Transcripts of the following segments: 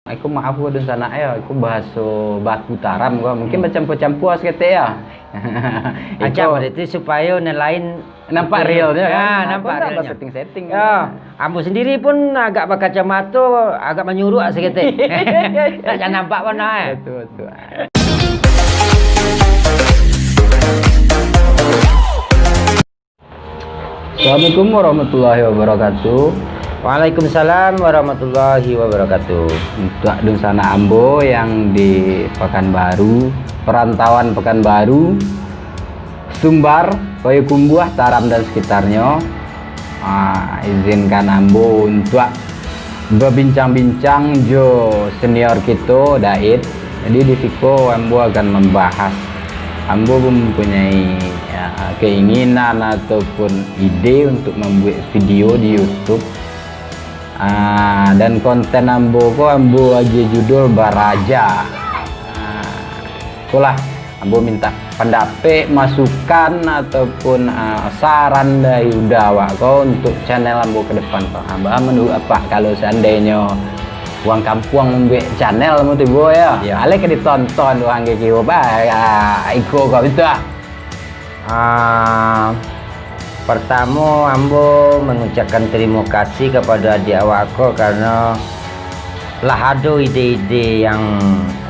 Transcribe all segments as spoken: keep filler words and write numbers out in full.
Iko maaf ko dunsanak yo, iko bahaso baku taram ko, mungkin Hmm. bacampua-campua saketek yo. Iko Acam, berarti supayo nan lain nampak ikut realnyo kan? Ah, Nah, nampak kau ndak realnyo. Basetting-setting Yo, kan? Ambo sendiri pun agak bakacamato, agak manyuruak saketek. Nak jan nampak pun nah, eh. Betul, betul. Assalamualaikum warahmatullahi wabarakatuh. Waalaikumsalam warahmatullahi wabarakatuh. Untuak dunsanak ambo yang di Pekanbaru, perantauan Pekanbaru, Sumbar, Payakumbuah, Taram dan sekitarnyo, ah, izinkan ambo untuak babincang-bincang jo senior kito, Daid. Jadi, di siko ambo akan mambahas, ambo mempunyai, ya, keinginan ataupun ide untuk mambuek video di YouTube. Ah, dan konten ambo ko, ambo agiah judul Baraja. Ah, itulah. Ambo mintak pandapek, masukan, ataupun, ah, saran dari uda awak ko untuak channel ambo ka depan ko. Ah, baa manuruik apak kalau seandainyo urang kampuang mambuek channel mo tibo yo? Iyo. Alai ka ditonton urang kiro-kiro ba, ah, iko ko, betul ah? Ah, Partamo, ambo mangucapkan tarimo kasih kapado adiak awak ko, karano lah ado ide-ide yang,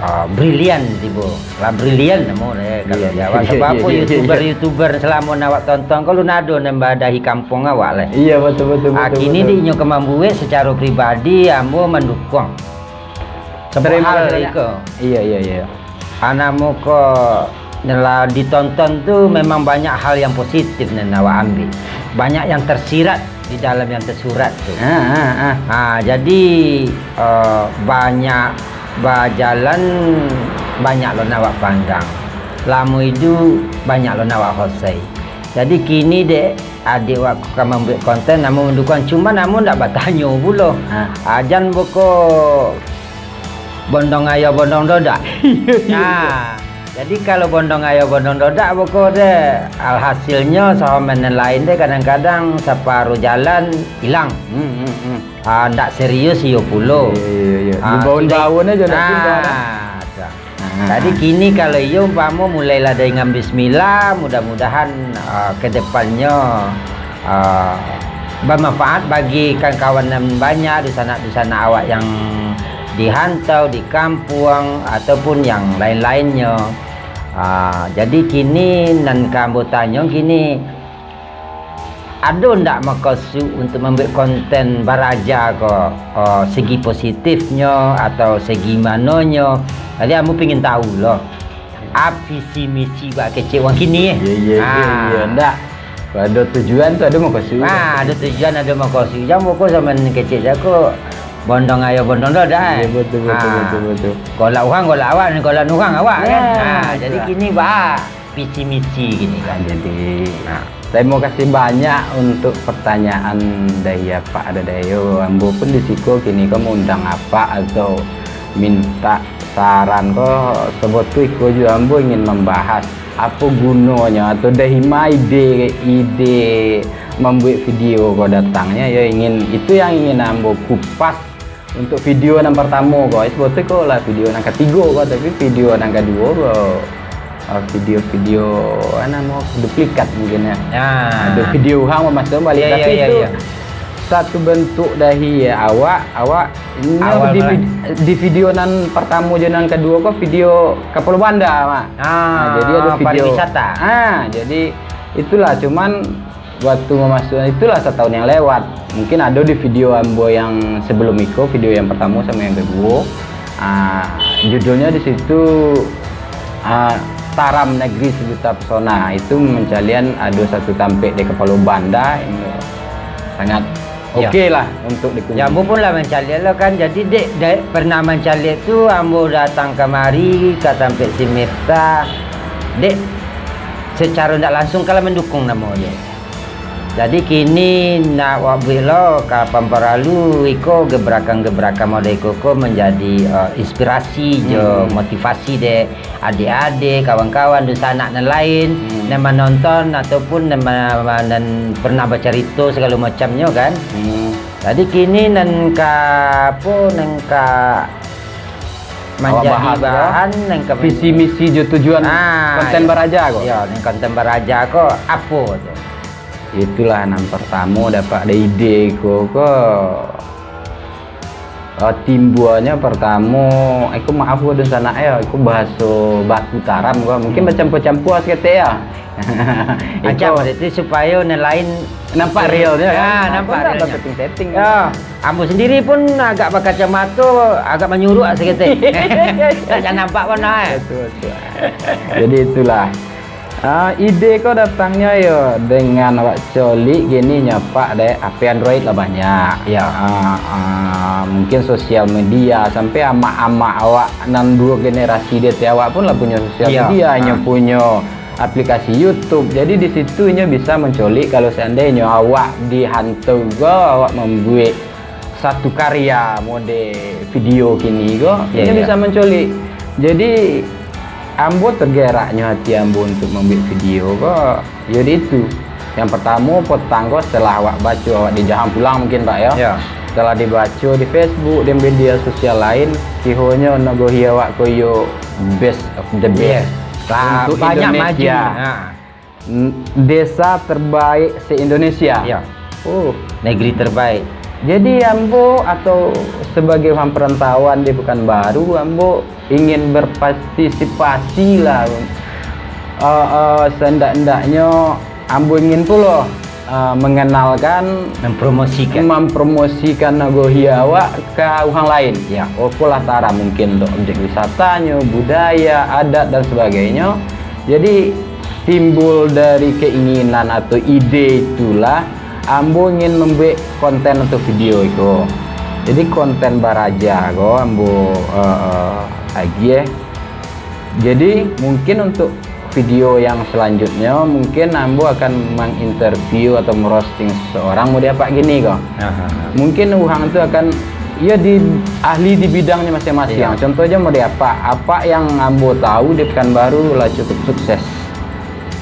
ah, brilian tibo. Lah brilian namo deh, kalau Iya, di awak. Iya, Sabab iya, apo iya, iya. YouTuber-YouTuber salamo nan awak tonton ko, alun ado nan mambadahi kampuang awak lai. Iya, betul, betul, Ah, betul, kini betul. dek inyo ka mambuek, sacaro pribadi, ambo mandukuang. Sabab Tarimo hal kasih banyak. iko. Iya, iya, iya. Ah, namo ko lah ditonton tu memang banyak hal yang positif nan awak ambiak. Banyak yang tersirat di dalam yang tersurat tu. Ah, ah, ah. Ah, jadi, eh, banyak bajalan, banyak lo nan awak pandang. Lamo iduik, banyak lo nan awak hosai. Jadi kini dek adiak awak ka mambuek konten, namo mandukuang, cuma namo ndak batanyo pulo. Ah. Ah, jan beko bondong ayo bondong dodak. Iya, iya. Nah, jadi kalau bondong ayo bondong dodak beko deh, alhasilnyo saho main nan lain deh kadang-kadang saparo jalan ilang. Hmm, hmm, hmm. Ah, ndak serius iyo pulo. Iya, iya, iya. Ah, Dibaun-baun sudah. aja ndak Nah, pindah, nah. dah. Ah. Jadi kini kalau iyo umpamo mulailah dari ngan bismillah, mudah-mudahan, ah, ke depannyo, ah, bamanfaat bagi kawan-kawan nan banyak, dunsanak-dunsanak awak yang di rantau, di kampuang, ataupun yang lain-lainnyo. Ah, jadi kini nan ka ambo tanyo kini, ado ndak makasuik untuk mambuek konten Baraja ko, oh, segi positifnyo atau segi manonyo? Jadi ambo pingin tahu lo, apo visi misi wak kecek wang kini, eh? Iya, iya, iya, Ah. iya, ndak. Ado tujuan tu ado makasuik. Ah, ado tujuan, ado makasuik. Jan beko samo nan kecek cako, bondong ayo bondong dodak, eh? Iya, betul, betul, Ah. betul, betul. Golak urang, golak awak, golak urang awak, kan? Ya, Ah, jadi betul. kini bah visi misi kini, kan? Jadi, Nah. tarimo kasih banyak untuk pertanyaan dari Apak Ado Dayo. Ambo pun di siko kini ko maundang Apak atau mintak saran ko, sabatul iko juo ambo ingin mambahas apo gunonyo atau dari ma ide, ide mambuek video ko datangnyo, yo ingin, itu yang ingin ambo kupas untuk video nan partamo ko. Sabatul ko lah video nan katigo ko, tapi video nan kaduo ko, ah, video-video, ah, namo, duplikat mungkin ya. Ya. Ado video urang mamaso baliak, Ya, ya, tapi ya, itu ya. satu bentuk dari, ya, awak, awak inyo Awal di, mulai. vid-, di video nan partamo jo nan kaduo ko video Kapalo Banda, Mak. Ah, Nah, jadi ado video pariwisata. Ah, jadi itulah, cuman waktu mamasuak itulah satahun yang lewat. Mungkin ado di video ambo yang sebelum iko, video yang partamo samo yang kaduo. Ah, judulnyo di situ, ah, Taram Negeri Sejuta Pesona. Itu mancalian ado satu tampek di Kapalo Banda yang sangat Ya. oke lah untuk dikunjungi. Ya, ambo pun lah mancaliak lo kan. Jadi, dek, dek pernah mancaliak tu, ambo datang kamari ka tampek si Miftah. Dek, secara ndak langsung kalah mendukung namo dek. Jadi, kini nak wak buek lo ka pamparalu iko gebrakan-gebrakan model iko ko menjadi, eh, inspirasi jo Hmm. motivasi dek. Adik-adik, kawan-kawan, dunsanak nan lain, Hmm. nan manonton ataupun nan ma-, ma-, nan pernah bacarito sagalo macamnyo kan. Hmm. Jadi kini nan ka, apo, nan ka Awak bahas ko, bahan nan ka visi misi jo tujuan konten baraja ko. Yo, nan konten baraja ko apo tu? Itulah nan pertamo dapat dari ide ko, ko, eh, timbuanyo pertamo, iko maaf ko dunsanak yo, iko bahaso baku taram ko, mungkin bacampua-campua saketek yo. Macam itu supayo nan lain nampak realnyo, nampak realnyo. Setting-setting. Yo. Ambo sandiri pun agak bakacamato, agak manyuruak saketek. Tak nampak bana, eh. Betul, betul. Jadi itulah. Ah, ide ko datangnyo yo dengan awak colik kini nyapak dek H P Android lah banyak. Ya. Ah, ah, mungkin sosial media, sampai amak-amak awak nan duo generasi di ateh awak pun lah punyo sosial media, inyo punyo aplikasi YouTube. Jadi di situ inyo bisa mancolik kalau seandainyo awak dihantu ko, awak mambuek satu karya mode video kini ko, inyo bisa mancolik. Jadi, ambo tergeraknyo hati ambo untuk mambuek video ko, yo di itu. Yang pertamo, potang ko setelah awak baco, awak di jalan pulang mungkin, Pak, yo. Ya. Setelah dibaco di Facebook, di media sosial lain, kihonyo Nagohi awak ko yo best of the best. Yes. Lah, untuk banyak Indonesia. Maju. Ha. N-, desa terbaik se-Indonesia. Ya. Oh. Negeri terbaik. Jadi ambo atau sebagai urang perantauan di Pekanbaru, ambo ingin berpartisipasi lah. Eh, eh, seendak-endaknyo ambo ingin pulo, eh, mengenalkan, mempromosikan. Mempromosikan Nagohi awak ka urang lain. Ya. Okolah tara mungkin untuk objek wisatanyo, budaya, adat, dan sebagainyo. Jadi, timbul dari keinginan atau ide itulah, ambo ingin mambuek konten atau video iko. Jadi, konten baraja ko ambo, eh, eh, agiah. Jadi, mungkin untuk video yang selanjutnyo, mungkin ambo akan menginterview atau merosting seseorang, mau diapak gini ko. Aha. Mungkin urang tu akan, ya, di, ahli di bidangnyo masing-masing. Iya. Contohnya mau diapak, apak yang ambo tahu di Pekanbaru lah cukup sukses.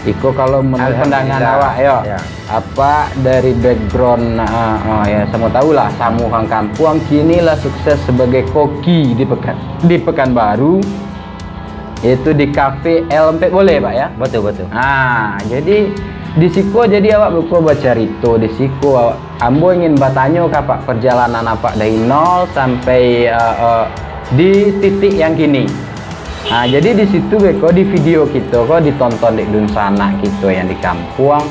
Iko kalau menurut pandangan awak, yo. Alhamdulillah. Ya. Apak dari background, ah, ah, ya, samo tahu lah, samo urang kampuang, kini lah sukses sebagai koki di Pekan-, di Pekanbaru, yaitu di Cafe El Empek Boleh, Pak, ya? Betul, betul. Ah, jadi di siko, jadi awak buka bacarito di siko, awak Ambo ingin batanyo ka Apak, perjalanan Apak dari nol sampai, eh, eh, di titik yang kini. Nah, jadi di situ beko di video kito ko ditonton dek dunsanak kito yang di kampuang.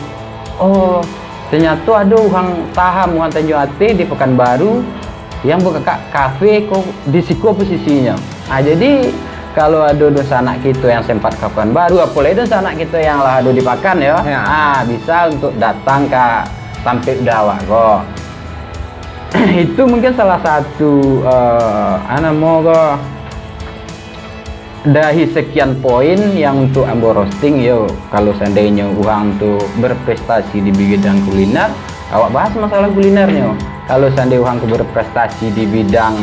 Oh, tanyato ado urang Taham, urang Tanjuang Ateh di Pekanbaru yang bukak kafe ko di siko posisinyo. Ah, jadi, kalau ado dunsanak kito yang sempat ka Pekanbaru, apolai dunsanak kito yang lah ado di Pakan, yo. Ya. Ah, bisa untuk datang ka tampek udah awak ko. Itu mungkin salah satu, eh, ah, namo ko, dari sekian poin yang untuk ambo roasting, yo. Kalau seandainyo urang tu berprestasi di bidang kuliner, awak bahas masalah kulinernyo. Kalau seandai urang tu berprestasi di bidang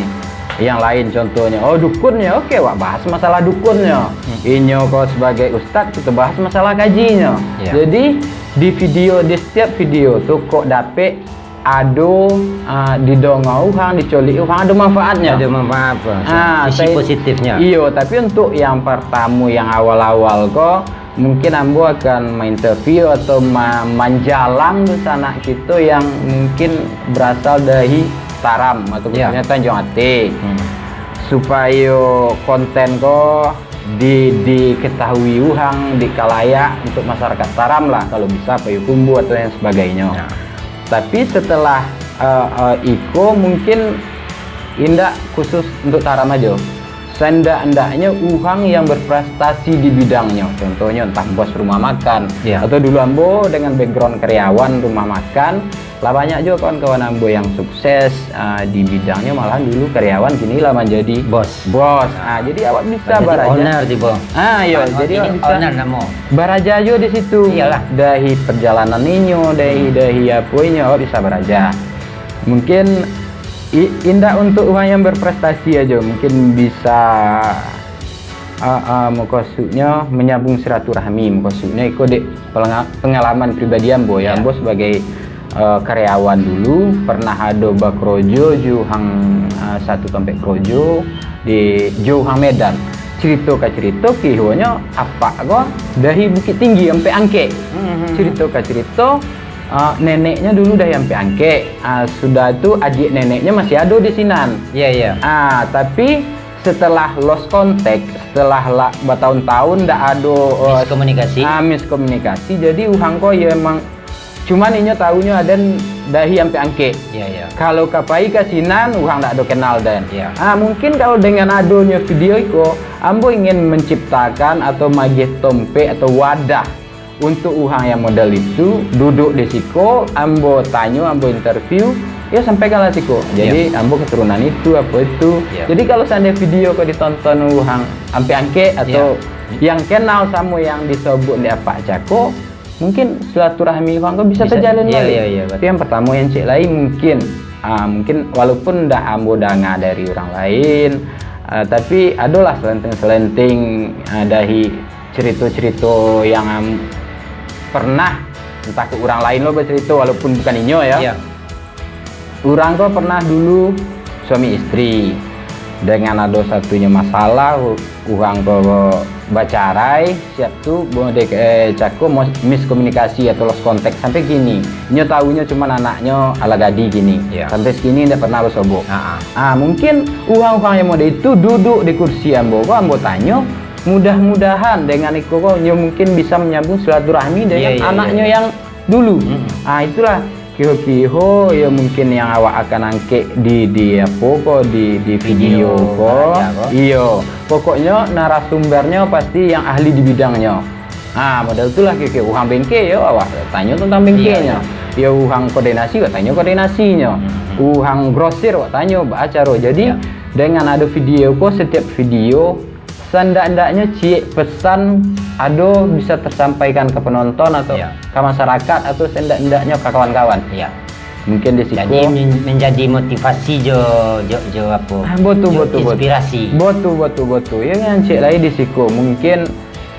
yang lain, contohnyo, oh, dukunnyo, oke, awak bahas masalah dukunnyo. Hmm. Inyo ko sebagai ustad, kito bahas masalah kajinyo. Ya. Jadi, di video, di setiap video tu kok dapek ado, ah, didonga urang, dicolik urang, ado manfaatnyo. Ado manfaat, Pak. Ah, sisi positifnyo. Iyo, tapi untuk yang partamo, yang awal-awal ko, mungkin ambo akan mainterview atau ma-, manjalang dunsanak kito yang mungkin berasal dari Taram atau khususnyo Tanjuang Ateh. Hmm. Supayo konten ko di-, diketahui urang, dikalayak untuk masyarakat Taram lah, kalau bisa Payakumbuh atau yang sebagainyo. Ya. Tapi setelah, eh, eh, iko mungkin indak khusus untuk Taram ajo. Saandak-andaknyo urang yang berprestasi di bidangnyo, contohnyo entah bos rumah makan, ya, atau dulu ambo dengan background karyawan rumah makan, lah banyak juo kawan-kawan ambo yang sukses, ah, di bidangnyo, malahan dulu karyawan, kini lah manjadi bos. Bos. Ah, jadi awak bisa baraja. Owner tibo. Ah, iyo, jadi awak bisa owner namo. Baraja juo di situ. Iyolah. Dari perjalanan inyo, dari, dari apo inyo, awak bisa baraja. Mungkin i-, indak untuk urang yang berprestasi ajo, mungkin bisa, ah, ah, mukasuiknyo menyambung silaturahmi, mukasuiknyo iko dek pelenga-, pengalaman pribadi ambo, ya, ambo sebagai, eh, karyawan dulu, pernah ado bakrojo jo hang, eh, satu tampek krojo di jo hang Medan. Carito ka carito, kihonyo apak ko dari Bukittinggi ampek Angkek. Hmm. Carito ka carito, eh, neneknyo dulu dari ampek Angkek. Ah, sudah tu adiak neneknyo masih ado di sinan. Iya, iya. Ah, tapi setelah lost contact, setelah lah bertahun-tahun ndak ado, eh, miskomunikasi. Ah, miskomunikasi. Jadi uhang ko ya emang, cuman inyo tahunyo aden dari ampek Angkek. Iya, iya. Kalau ka pai ka sinan, uhang ndak ado kenal den. Iya. Ah, mungkin kalau dengan adonyo video iko, ambo ingin menciptakan atau magih tompek atau wadah untuk uhang yang model itu, duduk di siko, ambo tanyo, ambo interview, ya sampaikanlah siko. Jadi, iya, ambo keturunan itu, apa itu. Iya. Jadi, kalau seandai video ko ditonton uhang ampek Angkek atau, iya, yang kenal samo yang disobut di apak cako, mungkin silaturahmi uhang ko bisa, bisa, terjalin, iya, balik. Iya, iya, betul. Itu yang pertama. Yang ciek lai mungkin, ah, mungkin walaupun ndak ambo danga dari urang lain, ah, tapi adolah selenting-selenting, ah, dari cerito-cerito yang am-, pernah, entah ke urang lain lo bacerito, walaupun bukan inyo ya. Iya. Urang ko pernah dulu suami istri, dengan ado satunyo masalah, u-, urang ko bacarai, siap tu, bo-, dek-, eh, cako mos-, miskomunikasi atau lost contact sampai kini. Inyo tahunyo cuman anaknyo alah gadih kini. Iya. Sampai sakini indak pernah basobok. Ha, ha. Ah, mungkin urang-urang yang model itu duduk di kursi ambo ko, ambo tanyo, mudah-mudahan dengan iko ko, nyo mungkin bisa menyambung silaturahmi dengan, iya, iya, anaknyo, iya, yang dulu. Mm-mm. Ah, itulah, kiho-kiho, ya mungkin yang awak akan angkek di, di apo ko, di, di video, video ko. Baraja ko. Iyo. Pokoknyo narasumbernyo pasti yang ahli di bidangnyo. Ah, model itulah kiho-kiho. Urang bengke, yo, awak tanyo tentang bengkenyo. Iya, iya. Yo, urang koordinasi, awak tanyo koordinasinyo. Mm-mm. Urang grosir, awak tanyo baa caro. Jadi, iya, dengan ado video ko, setiap video, sandak-ndaknyo ciek pesan ado bisa tersampaikan ka penonton atau, iya, ka masyarakat atau sandak-ndaknyo ka kawan-kawan. Iya. Mungkin di siko. Jadi men-, menjadi motivasi jo, jo, jo apo? Ah, betul, jo betul, betul. Inspirasi. Betul, betul, betul. Yo, yang ciek lai di siko. Mungkin,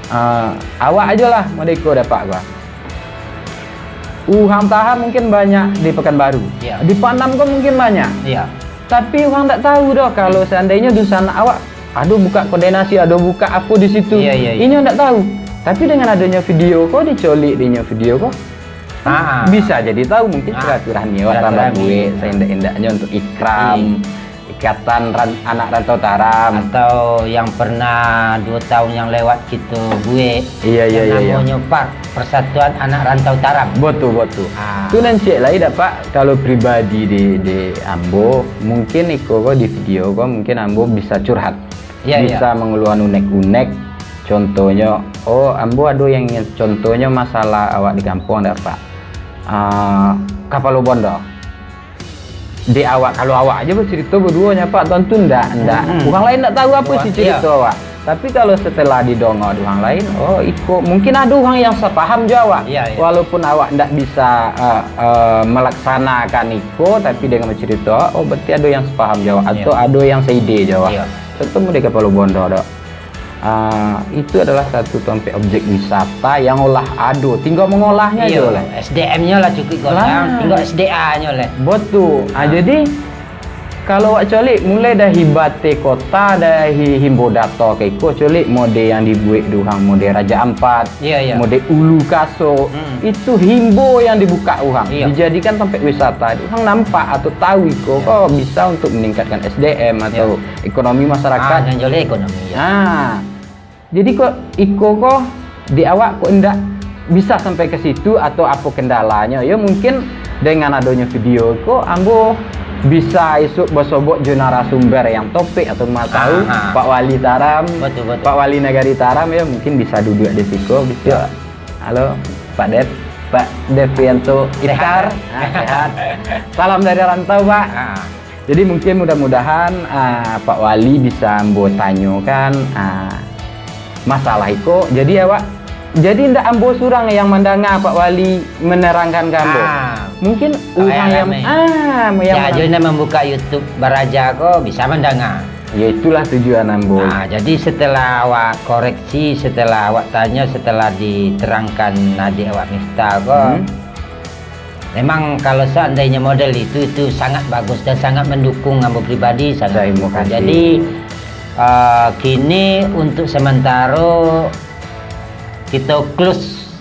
ah, awak ajo lah model iko dapek ko. Urang Tahan mungkin banyak di Pekanbaru. Iya. Di Panam ko mungkin banyak. Iya. Tapi urang ndak tahu doh kalau seandainyo dunsanak awak ado buka koordinasi, ado buka apo di situ. Iya, iya, iya. Inyo ndak tahu. Tapi dengan adonyo video ko, dicolik dinyo video ko, ah, bisa jadi tahu mungkin, ah, silaturahmi awak tambah, silaturahmi, buek, saindak-indaknyo untuk ikram. Iya. Ikatan Ran-, Anak Rantau Taram. Atau yang pernah dua tahun yang lewat kito buek, iya, iya, yang, iya, iya, namonyo PAR, Persatuan Anak Rantau Taram. Betul, betul. Ah. Tu nan ciek lai dapek, kalau pribadi di, di ambo, mungkin iko ko di video ko, mungkin ambo bisa curhat. Iya, iya. Bisa mangaluakan unek-unek. Contohnyo, oh, ambo ado yang ingin, contohnyo masalah awak di kampuang dapek. Ah, Kapalo Bondo. Di awak, kalau awak ajo bacarito baduo nyo, Pak, tantu ndak, ndak. Mm-mm. Urang lain ndak tahu apo isi, iya, carito awak. Tapi kalau setelah didonga dek urang lain, oh, iko, mungkin ado urang yang sapaham jo awak. Iya, iya. Walaupun awak ndak bisa, eh, eh, melaksanakan iko, tapi dengan bacarito, oh, berarti ado yang sapaham jo awak, iya, atau ado yang saide jo awak. Iya. Contoh model Kapalo Bondo, dok. Ah, itu adalah satu tampek objek wisata yang lah ado, tinggal mangolahnyo, iyo, ajo lah. S D M-nyo lah cukuik gondang, lah, tinggal S D A-nyo lah. Betul. Ah, ah, jadi, kalau awak colik, mulai dari Bateh Kota, dari Himbo Dato ka iko, colik model yang dibuek dek urang, model Raja Ampat, iya, iya, model Ulu Kasok, hmm, itu himbo yang dibukak urang, iya, dijadikan tampek wisata. Urang nampak atau tahu iko, iya, ko bisa untuk meningkatkan S D M atau, iya, ekonomi masyarakat. Ah, nan jaleh ekonomi, ya. Ah. Jadi kok iko ko di awak kok indak bisa sampai ke situ atau apo kendalanyo? Yo mungkin dengan adonyo video ko ambo bisa isuak basobok jo narasumber yang topik atau ma tahu, aha, Pak Wali Taram, betul, betul, Pak Wali Nagari Taram, yo mungkin bisa duduak di siko, bisa. Ya. Halo, Pak Dev, Pak Devianto Iskar. Sehat. Ah, sehat. Salam dari rantau, Pak. Ah. Jadi mungkin mudah-mudahan, ah, Pak Wali bisa ambo tanyokan, ah, masalah iko. Jadi awak, jadi ndak ambo surang yang mandanga Pak Wali menerangkan ka ambo. Ah. Mungkin urang yang, ah, yang, ya, ajo nan mambuka YouTube Baraja ko bisa mandanga. Ya, itulah tujuan ambo. Ah, jadi setelah awak koreksi, setelah awak tanyo, setelah diterangkan dek awak Miftah ko, hmm, Memang kalau seandainya model itu, itu sangat bagus dan sangat mendukung ambo pribadi, sangat Terima mendukung. kasih. Jadi, uh, kini untuk sementara kita close